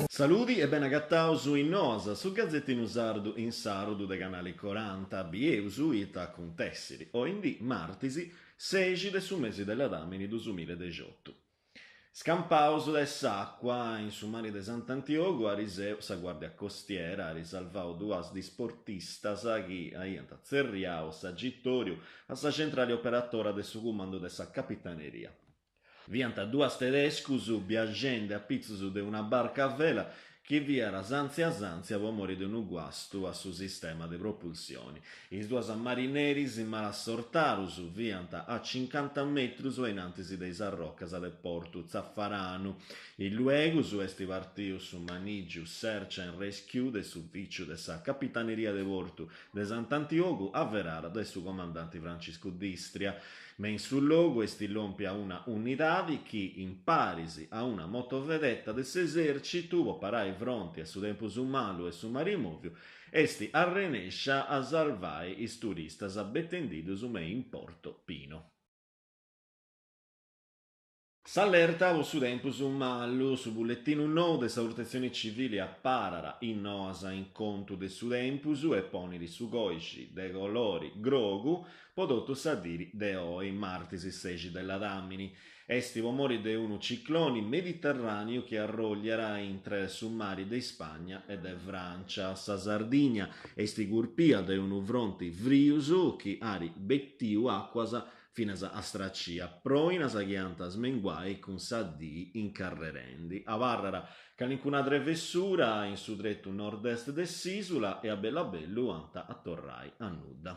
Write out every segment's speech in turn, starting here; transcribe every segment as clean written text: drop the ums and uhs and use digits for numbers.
Saludi e benagataus in Noas, su gazetinu sardu in sardu de Canali Coranta. Bieus ita acuntessiri oindì martis sexi de su mesi de ladamini duasmiladexiotu. Scampaus de s'àcua in su mari de Sant'Antiogu, ariseu sa Guàrdia Costiera at salvau duas disportistas chi aiant tzerriau s'agitòriu a sa centrali operatora de su cumandu de sa Capitaneria. Fiant duas tedescus biaxendi a pitzus de una barca a vela chi fiat sàntzia sàntzia po mori de unu guastu a su sistema de propulsioni. Is duas marineris malassortarus fiant a cincanta metrus a in antis de is arrocas de Portu Tzafaranu. Illuegus est partiu su manìgiu Search and Rescue de s'ufìciu de sa Capitaneria de Portu de Sant'Antiogu averada de su comandanti Franciscu D'Istria. Me in su logu est lòmpia una unidadi chi, in paris a una motovedeta de s'esèrcitu po parai fronti a su tempus malu e su mari mòviu, est arrenèscia a salvai is turistas betendiddus me in Porto Pino. S'allerta po su tempus malu, su bulletinu nou de sa Protetzioni Civili aparat is noas in contu de su tempus e ponit su còixi de colori grogu po totu sa diri de oi, martis sexi de ladàmini. Est po mori de unu cicloni mediterràneu chi arrògliat intre su mari de Ispagna e de Frància. Sa Sardigna est curpia de unu fronti frius chi at betiu àcuas finas a stracia, pròinas chi ant a smenguai cun sa dii incarrerendi. Abarrat calincuna trevessura in su tretu nord-est de s'ìsula e a bellu a bellu ant a torrai a nudda.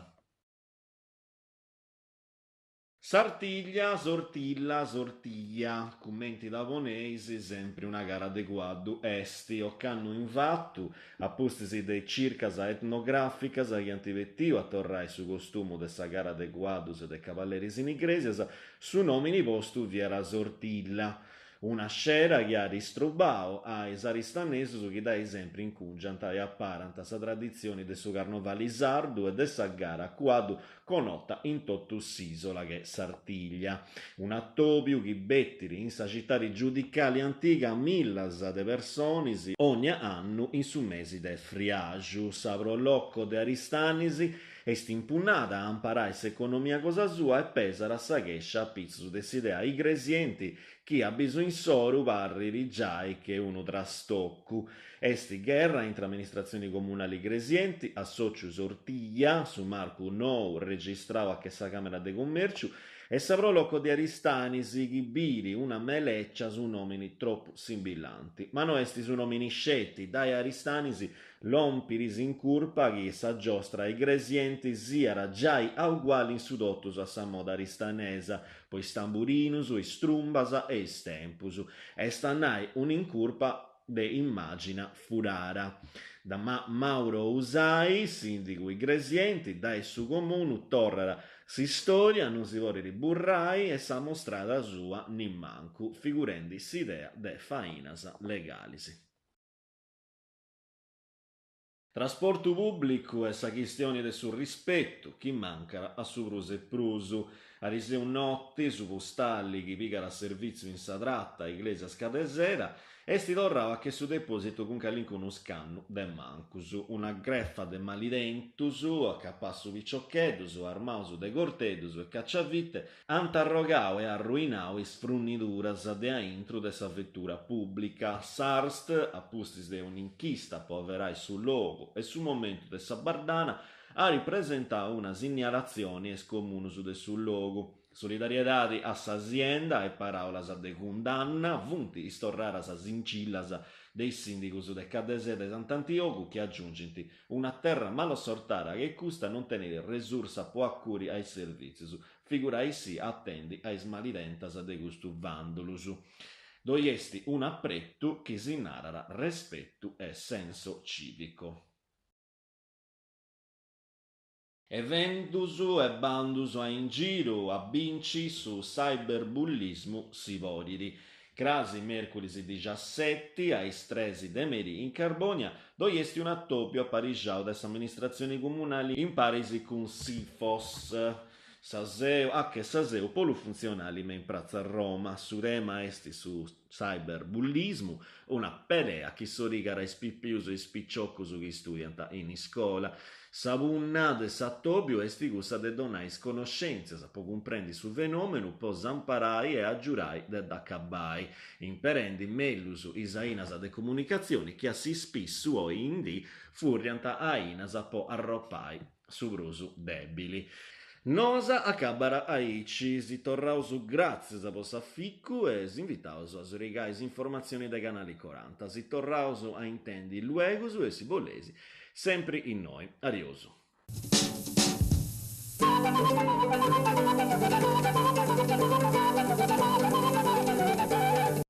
Sartiglia, sortilla, sortiglia, cumenti dda poneis, sempri una gara de cuaddu est. Ocannu invatu, A pustis de is circas etnogràficas chi ant betiu a torrai su costumu de sa gara de cuaddus e de cavalleris in Igrèsias, su nòmini postu fiat Sortilla, una scera chi at istrobau a is aristanesus chi dae sempri incùngiant e aparant sa traditzioni de su carnovali sardu e de sa gara a cuaddu conota in totu s'isola che Sartiglia. Un'atòbiu chi betit in sa citadi giudicali antiga millas de personis ònnia annu in su mesi de friaxu. Sa Pro Loco de Aristanis est impunnada a amparai s'economia cosa sua e pesat sa chèscia a pitzus de s'idea igresienti chi a bisu insoru parrit giai che unu trastocu. Est gherra intre amministratzioni comunali Igresienti, assòciu Sortiglia, su marcu nou registrau a che sa Càmera de Cummèrciu, e sa Pro Loco de Aristanis chi biri una melècia su nòmini tropu simbillanti. Ma no est su nòmini sceti, dae Aristanis Lòmpiri s'incurpa chi sa giostra igresienti siat giai auguali in su totus a sa moda aristanesa, po is tamburinus, is trumbas e is tempus. Est a nai un'incurpa de immàgina furara. Da ma Mauro Usai, sìndigu igresienti, dae su comunu torrat s'istòria non si podit burrai e sa mostrada sua nimancu, figurendi s'idea de fainas legalis. Trasportu pùblicu e sa chistioni de su rispetu chi mancat a su prus e prus. Ariseu noti su postali chi pigat a servìtziu in sa trata Iglesias-Cadeseda est torrau a che su depòsitu cun calincunu scannu de mancus. Una grefa de malidentus, a capassu piciocheddus, armaus de gorteddus e cacciavite, Ant arrogau e arruinau is frunniduras de a intru de sa vetura pùblica. S'Arst, a pustis de un'inchista po averai su logu e su momentu de sa bardana, at presentau una sinnialatzioni a is comunus de su logu. Solidariedadi a sa sienda e paràulas de cundanna funt is torradas sincillas de is sìndigus de Cadeseda e Sant'Antiogu chi agiungint Una terra malossortada che custa non tenit resursa po acuri a is servìtzius, figurai-sì a atendi a is malidentas de custus vàndulus. Ddoi est un'apretu chi si narat respetu e senso civico. Eventus e bandus a in giru, a binci su cyberbullismu si podit. Crasi mèrculis dixaseti a is tres de merì in Carbònia ddoi est un'atòbiu aparixau de s'amministratzioni comunali in paris cun s'Ifos. Sa seu, a che sa seu polu funtzionali me in pratza Roma. Su tema est su cyberbullismu, una pelea chi sorigat is pipius e is piciocus chi istudiant in iscola. Sa punna de s'atòbiu est cussa de donai is connoschèntzias po cumprendi su fenòmenu, po s'amparai e agiurai de dd'acabai, imperendi mellus is ainas de comunicatzioni chi a s'ispissu oi in dì furriant a ainas po arropai su prus dèbili. Nosa acabat aici, si torraus gràtzias po s'aficu e s'invitaus a sorigai is informatzionis de Canali Coranta. Si torraus a intendi luegus e si boleis sempri innoi. Adiosu.